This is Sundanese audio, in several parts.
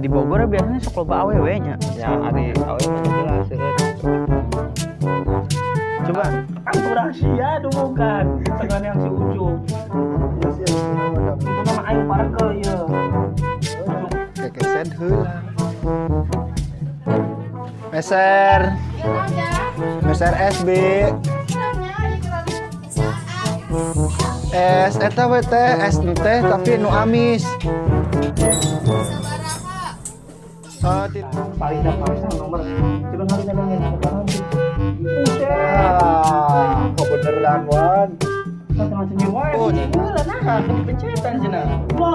Ari di Bogor biasanya sok loba awewe nya. Ya ari awewe mah jelas seueur. Coba aturan sia dubukan tegan yang si Ucup. Itu nama aing parkel ieu. Kekeset heula. Meser. Meser SB. S eta we teh S teh tapi nu amis. Paling nomor. Cuman hari nanya ah, kok beneran Wan? Macam-macam wae. Heula nah, pencetan cenah. Wah.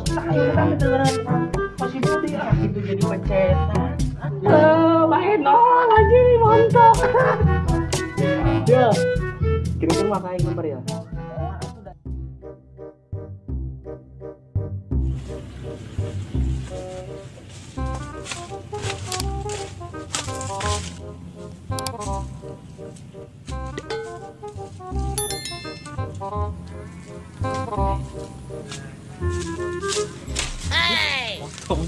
Saya kan beneran masih budi ah gitu jadi pencetan. Bae nol aja montok. Ya. Kira-kira mah kayak nomor ya. Hey. Potong.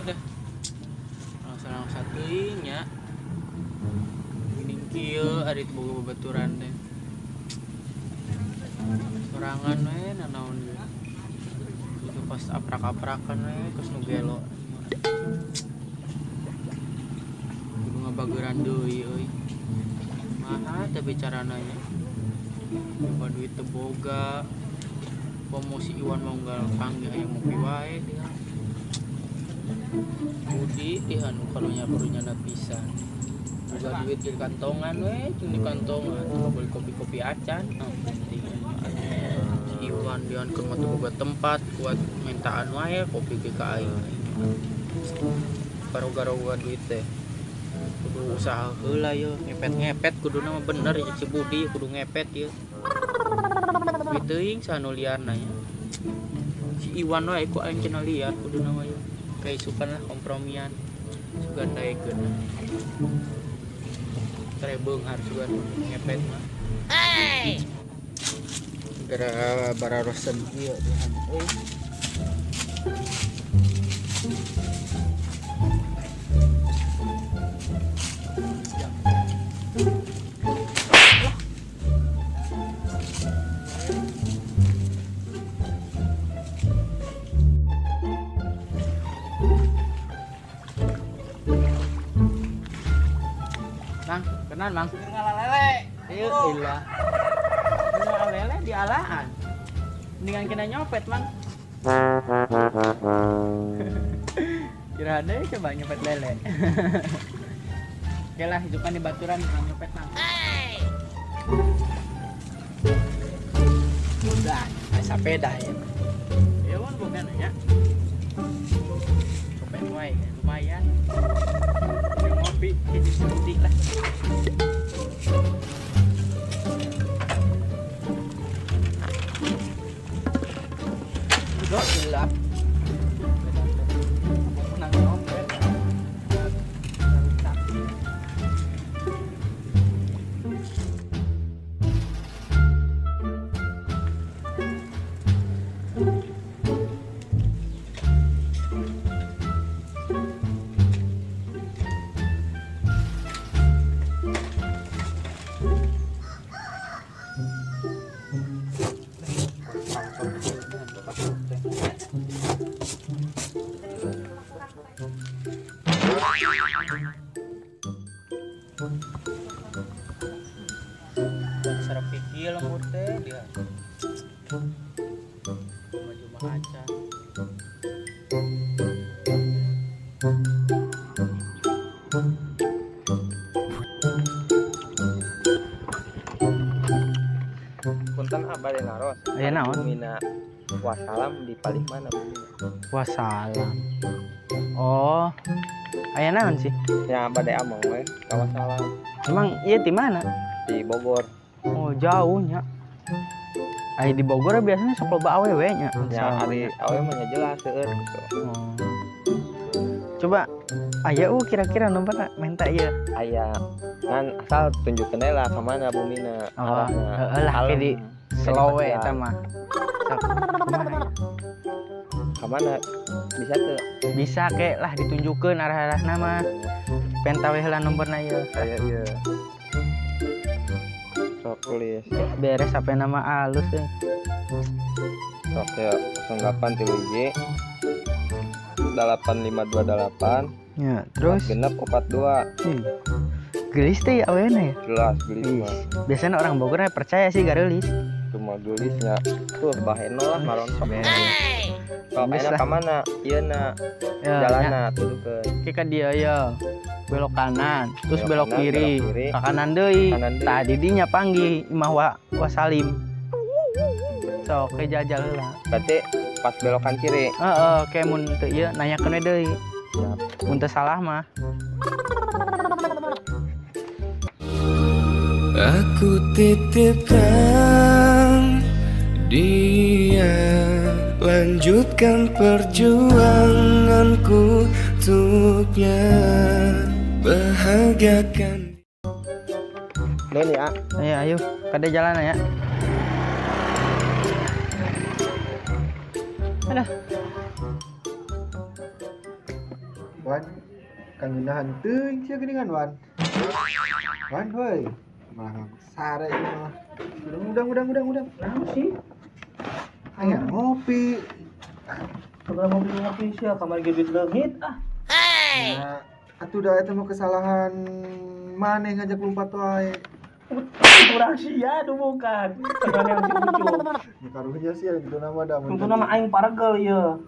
Udah. Langsung teuing nya. Geuning kieu ari teu boga babaturan teh. Sorangan we nanaon ge. Itu pas aprak-aprakan we geus nu gelo. Kudu ngabageran deui euy. Maha teh bicarana nya. Coba duit teu boga. Pomo si Iwan mau unggal panggih hayang ngopi wae dia. Budi teh anu karunya-karunya na pisan. Boga duit di kantongan we, jeung di kantongan teu beli kopi-kopi acan. Ah, penting. Si Iwan dian keur mah teu boga tempat kuat mintaan wae kopi ge ka aing. Baroga-roga duit teh. Kudu usaha heula yeuh, ngepet-ngepet kuduna mah bener jeung si Budi kudu ngepet yeuh. Duit teuing sanu liarna nya. Si Iwan wae ku aing cenah liar kuduna mah yeuh. Kaisukan lah kompromian. Sugan daekeun. Tere beunghar sugan ngepet mah. Hey. Gara bararosen ieu dihan euy. Mang, kenan Mang. Ngalah lele. Ieu ilah. Ngalah lele dialaan. Mendingan kena nyopet, Mang. Kira ada coba nyopet lele. Oke lah, hidupan di baturan bukan nyopet, Mang. Udah, sepeda ya. Ya wan bukan ya. Copet wae lumayan. Ngopi jadi seperti lah. Udah gelap. Menang nyopet. Sarap pikir lembut teh dia. Maju aja. Punten abah de naros. Aya naon? Mina wassalam di palih mana bumina? Wassalam. Oh. Aya naon sih? Ya abah de among we ka wassalam. Emang ieu di mana? Di Bogor. Oh, jauh nya. Ari di Bogor biasanya sok loba awewe nya. Ya ari awewe mah jelas seueur gitu. Oh. Coba aya kira-kira nomorna minta ieu. Aya. Ngan asal tunjukkeun lah ka mana bumina. Oh, heeh lah ke di slow we eta mah. Sok. Ka mana? Bisa teu? Bisa ke lah ditunjukkeun arah-arahna mah. Penta we heula nomorna ieu. Aya ieu. Sok tulis. Beres sampai nama alus ya. Sok ya 08 3 8528. Ya, terus genep 42. Gelis teh ya awena ya? Jelas gelis mah. Biasanya orang Bogor percaya sih gareulis. Cuma gelisnya. Tuh baheno lah marontok. Sok ayeuna ka mana? Ieu na. Jalanna tunjukkeun. Ke ka dieu ya. Belok kanan, terus belok kiri, ke kanan deui. Tah di dinya panggih imah wa Salim. Sok ke jajal heula. Berarti pas belokan kiri. Heeh, ke mun teu ieu nanyakeun we deui. Siap. Mun teu salah mah. Aku titipkan dia, lanjutkan perjuanganku untuknya, bahagiakan. Don ya. Ayo, ayo, kada jalan ya. Aduh. Wan, kanggunahan teuing sia geuningan Wan. Wan heuy. Malah ngaku sare ieu mah. Udang. Naon sih? Aya ngopi. Kabar ngopi sia kamari ge duit leungit ah. Nah, atuh da eta mah kesalahan maneh ngajak lompat wae. Kurang sia duh bukan. Kesalahan yang si Ucup. Ya karunya sia gitu nama da. Untung nama aing paregel ieu.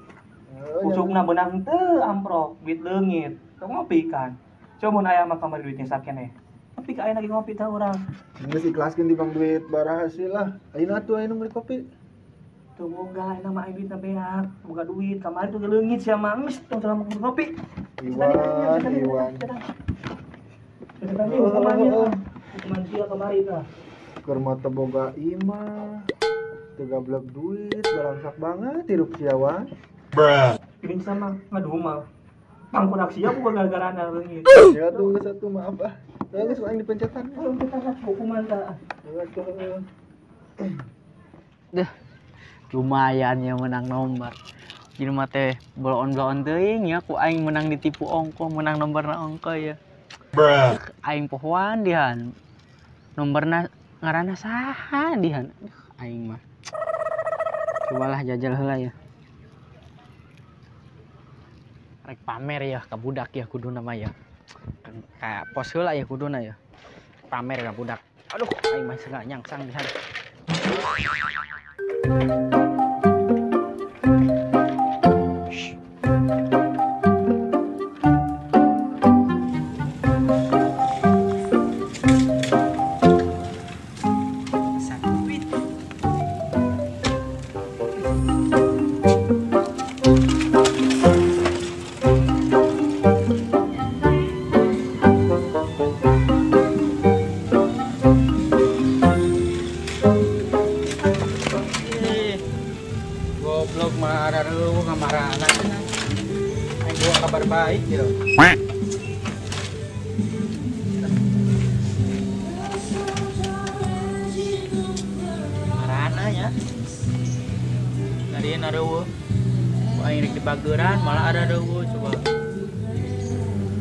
Ucupna beunang teu amprok, duit leungit. Tong ngopi kan. Coba mun aya mah kamari duitnya sakeneh. Tapi ka aing lagi ngopi tah urang. Geus ikhlaskeun tibang duit baraha sih lah. Ayeuna atuh ayeuna meuli kopi. Tuh boga ayeuna mah aing duitna beak, boga duit kamari tuh leungit sia mah geus tong salah ngopi. Iwan. Hukuman sia kamari tah. Keur mah teu boga imah. Teu gablek duit, balangsak banget hirup sia Wan. Bruh. Ini sama ngadumal. Pangkunak sia boga gara-garana leungit. Ya tuh geus atuh maaf ah. Ya geus aing dipencetan. Hukuman tah. Duh. Lumayan ya menang nomor. Jadi mah teh bloon-bloon teuing ya ku aing menang ditipu ongko, menang nomorna ongko ya. Bruh. Aing pohoan dihan. Nomorna ngaranna saha dihan. Aing mah. Cobalah jajal heula ya. Rek pamer ya ka budak ya kuduna mah ya. Kayak pos heula ya kuduna ya. Pamer ka budak. Aduh, aing mah sengaja nyangsang dihan. Goblok mah areueuh kamarana cenah. Aing bawa kabar baik ya. Marana nya. Dari areueuh. Ku aing rek dibageran malah areueuh coba.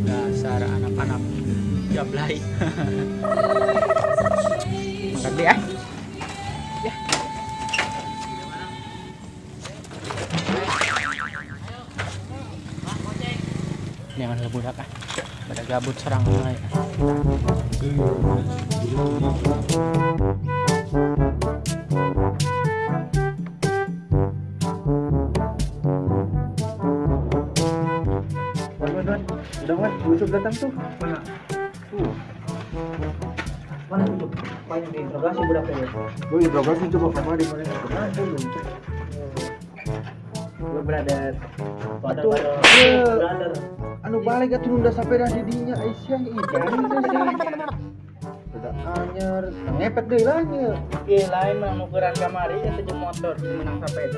Dasar anak-anak jablay. Mangkat deui ah. Ya. Jangan budak ah, pada gabut serang mulai. Wan, udah Wan, Ucup datang tuh. Mana? Tuh. Mana Ucup? Banyak diinterogasi budaknya ya. Gue interogasi coba kamari mana? Kemana belum? Gue brother. Atuh, brother. Anu balik atuh nunda sapeda di dinya Aisyah idan. Udah anyar, ngepet deui lah nya. Ih, lain mah ngukuran kamari eta jeung motor menang sapeda.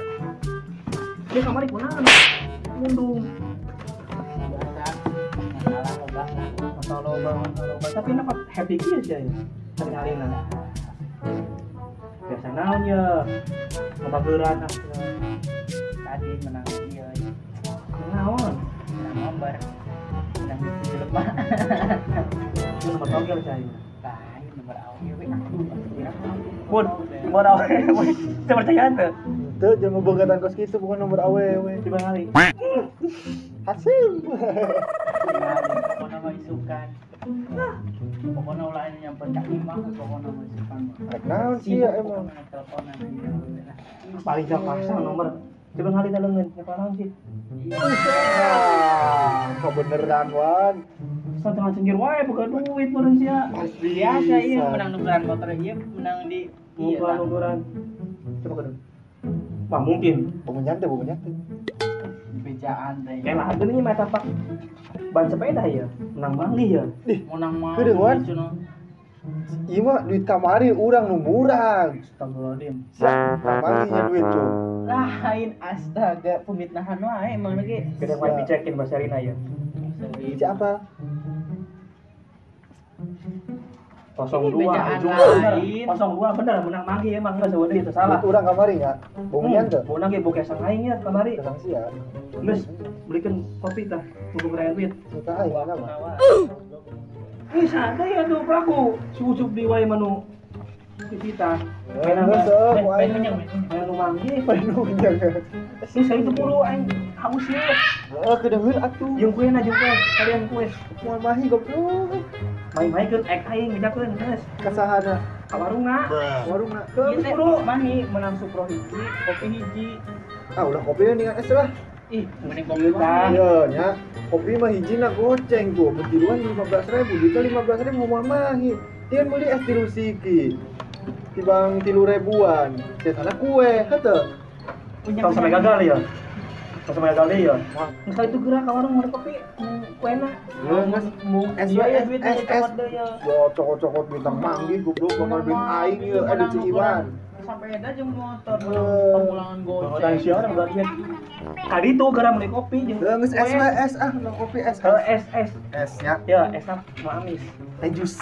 Dia kamari kunaon? Mundung. Biasa Masalah loba lah. Masalah loba, tapi kenapa happy kieu sih ya? Hari-harina. Biasa naon ya? Ngabageuran ah. Tadi menang ieu. Naon? Menang nomor. Menang di jelema. Itu nomor togel cai. Lain nomor awe we aduh. Bun, nomor awe. Teu percaya teu? Teu jeung ngobogatan kos kitu bukan nomor awe we. Coba kali. Hasil. Pokokna mah isukan. Pokokna ulah anu nyamper ka imah pokokna mah isukan mah. Rek naon sih ya emang. Teleponan. Paling jauh pasang nomor. Coba kali teh leungeun, nyekel naon sih? Ah, kebeneran Wan. Satengah cengkir wae boga duit meureun sia. Biasa ieu menang nukeran motor ieu menang di nukeran. Coba kedeung. Wah mungkin. Boga nyantai. Bejaan teh. Kayak lah geuning mah tapak ban sepeda ya, menang manggih ya. Dih, menang mah. Kedeung Wan. Ieu mah duit kamari urang nu murah. Astagfirullahaladzim. Kamari duit tuh. Lain astaga pemitnahan wae emang lagi. Kedeung wae dicekin Mbak Serina ya. Cek apa? 02 ujung bener. 02 bener menang manggih emang geus eueuh itu salah. Duit urang kamari nya. Bongian teu? Bonang ge bokeh sang aing nya kamari. Sang sia. Geus belikeun kopi tah, tunggu ngerayan duit. Kita aing mana mah. Ih santai ya tuh pelaku. Si Ucup di wae manu kita. Pengen manggih, pengen nunjang. Terus saya itu buru aing haus ya. Heeh, kedeungeun atuh. Jeung kue na jeung kue, kalian kue. Moal mahi goblok. Main-main ek aing ngejakeun geus. Kasahana? Ka warungna. Warungna. Geus buru mahi menang supro hiji, kopi hiji. Ah, udah kopi dengan es lah. Ih, mending kopi mah. Iya nya. Kopi mah hijina goceng tuh, betiluan 15.000, duitnya 15.000 moal mahi. Tian meuli es tilu siki. Tibang 3.000-an. Setana kue, heuh. Tong sampai gagal ya. Tong sampai gagal deui ya. Geus itu gerak ka warung meuli kopi, kuena. Geus es es es. Yo cokot-cokot bintang manggih goblok bakal duit aing ieu ada Ci Iwan. Sepeda jeung motor pemulangan goceng. Orang sia orang duit. Tadi tuh gara meuli kopi jeung geus es es ah meuli kopi es. Es es. Es nya. Ya, es mah amis. Teh jus.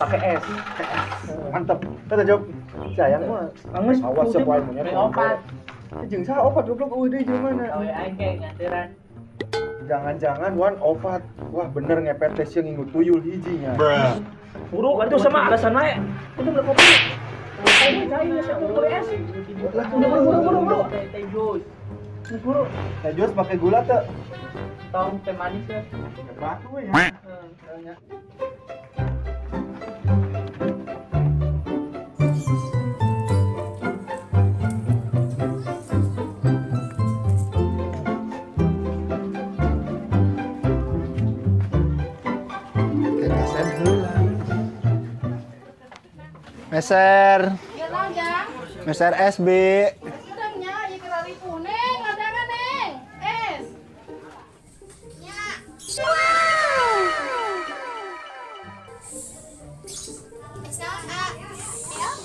Pakai es. Mantap. Kata jawab. Sayang mah. Geus awas siapa wae monyet. Opat. Jeung saha opat goblok eueuh deui jeung mana? Awe aing ge nganteran. Jangan-jangan wan opat. Wah bener ngepet teh sieun ngingu tuyul hijinya. Buru atuh sama alasan wae. Itu beli kopi. Aing cai geus beli es. Lah buru. Teh jus. Buru. Teh jus pakai gula teu? Tong teh manis ya. Batu we ya. Meser. Meser SB. Es.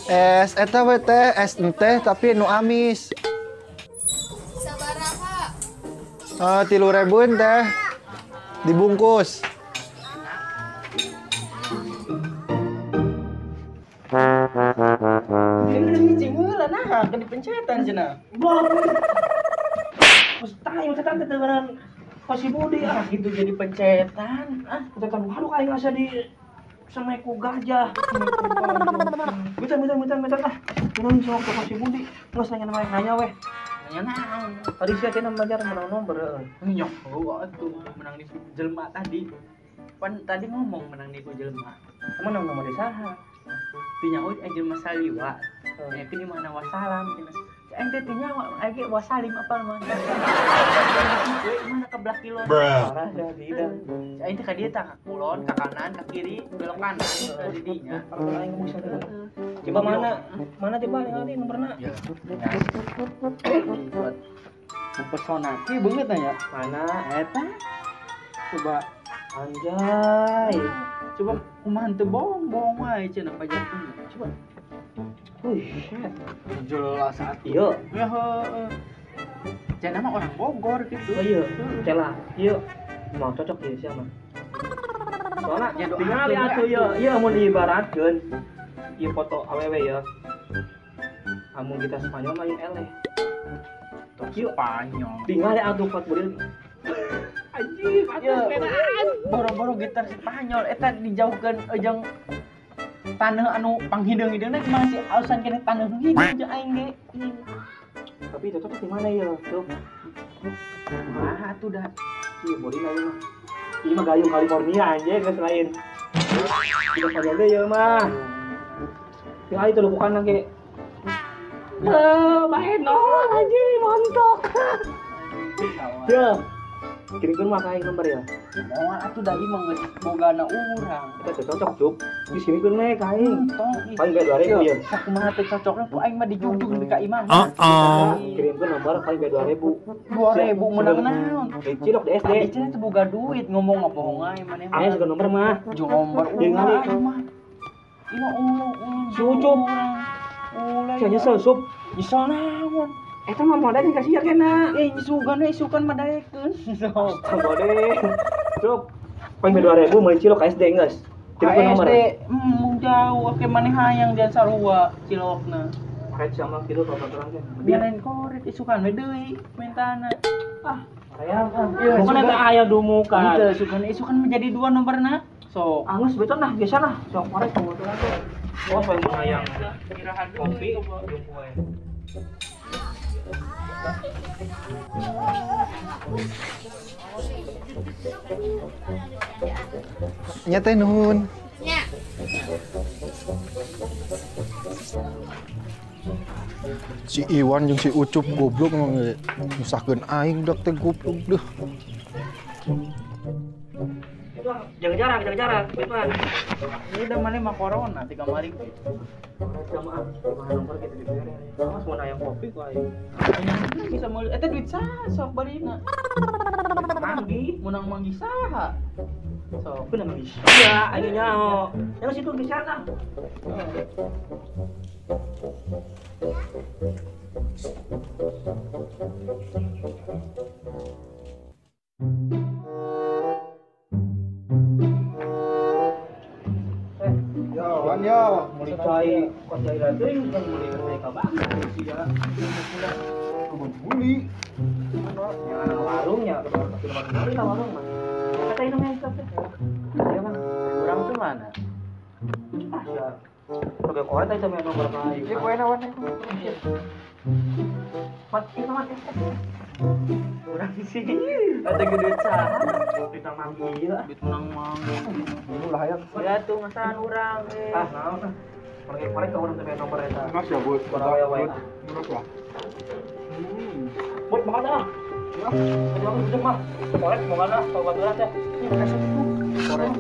Es eta we teh es teh tapi nu amis. Sabaraha? 3.000 teh. Dibungkus. Nah, kan dipencetan cenah. Blok. Geus tah ieu cetan teh dengan si Budi ah gitu jadi pencetan. Ah, pencetan waduh aing asa di semeku gajah. Bentar ah. Cuman sok ke si Budi. Geus nanya nama nanya weh. Nanya naon? Tadi sia cenah belajar menang nomor heeh. Nyok atuh menang di jelema tadi. Pan tadi ngomong menang di jelema. Menang nomor di saha? Tinyaho jelema saliwa. Ya kini mana wasalam cenah. Aing teh tinyaho aing wasalim apa mah. Mana ke belah kilon. Parah dah tidak. Aing teh ka dieu tah ka kulon, ka kanan, ka kiri, belok kanan di dinya. Aing bisa teh. Coba mana? Mana coba ningali nomorna? Ya. Buat mempesona ki beungeut nya. Mana eta? Coba anjay. Coba kumaha teu bohong-bohong wae cenah pajakna. Coba. Wih, shit. Jelas atuh. Iya. Ya heeh. Cenah mah orang Bogor gitu. Oh iya, celah. Iya. Mau cocok ya siapa? Soalnya tinggal atuh ya, ieu mun diibaratkeun ieu foto awewe ya. Amun kita Spanyol mah ieu eleh. Spanyol. Tinggal atuh pot buril. Anjing, atuh sepedaan. Boro-boro gitar Spanyol eta dijauhkeun jeung taneuh anu panghideung-hideungna masih ausan keneh taneuh hideung jeung aing ge. Tapi itu cocok di mana ya? Tuh. Kumaha atuh dah. Ieu bodina ieu mah. Ieu mah gayung California anjing geus lain. Kita Spanyol deui ieu mah. Tinggal itu lukukan ge. Bae nol anjing montok. Ya. Kirimkeun mah ka aing nomor ya. Moal atuh da ieu mah geus bogana urang. Eta teu cocok, Cuk. Geus kirimkeun we ka aing. Paling bae 2000 ya. Sakumaha teu cocokna ku aing mah dijugjug nepi ka imah. Kirimkeun nomor paling bae 2000. 2000 meunang naon? Cilok di SD. Tadi cenah teu boga duit ngomong ngabohong ae maneh mah. Aya suka nomor mah. Jeung nomor urang ieu mah. Ieu mah ulung. Si Ucup. Ulah. Sia nyesel, Sup. Nyesel naon? Eta mah modal dikasih ya kena. Isukan isukan mah daekeun. Sok. Bode. Sup. Paling 2000 meuli cilok ka SD geus. Kirimkeun nomor. SD, mung jauh oke maneh hayang jangan sarua cilokna. Kayak sama kitu babaturan teh. Biarin koret isukan we deui mentana. Ah, hayang ah. Bukan eta aya dumukan. Henteu isukan isukan menjadi dua nomorna. Sok. Angus beton nah biasa lah. Sok korek babaturan teh. Oh, paling hayang. Kopi jeung kue. Nya teh nuhun. Nya. Si Iwan jeung si Ucup goblok emang nyusahkeun aing dak teh goblok deuh. Jaga jarak, jaga jarak, betul. Udah mana mah corona tiga mari. Jamaah, nomor kita diberi. Mas mau ayam kopi ku aing. Bisa meuli eta duit saha sok barina. Manggi, menang manggi saha? Sok. Bener manggi. Iya, aing nyaho. Yang situ geus sana. Yo, Wan yo, meuli cai kos cai teuing kan meuli cai ka bangsa sih ya. Beli. Yang warungnya, ke warung lah warung mah. Kata ini namanya teh. Iya, Bang. Urang tuh mana? Ah, ya. Pakai koret aja sama nomor berapa? Iya, koe nawan. Mat, itu mat. Urang sih. Ada gede saha? Duit nang manggi lah. Duit menang manggi. Ini lah hayang. Ya tuh ngasaan urang. Ah, naon ah. Pakai koret ka urang teh nomor eta. Mas ya buat Wae. Murah lah. Buat makan ah. Ya, udah mah. Korek mau mana? Kalau baturan teh. Korek.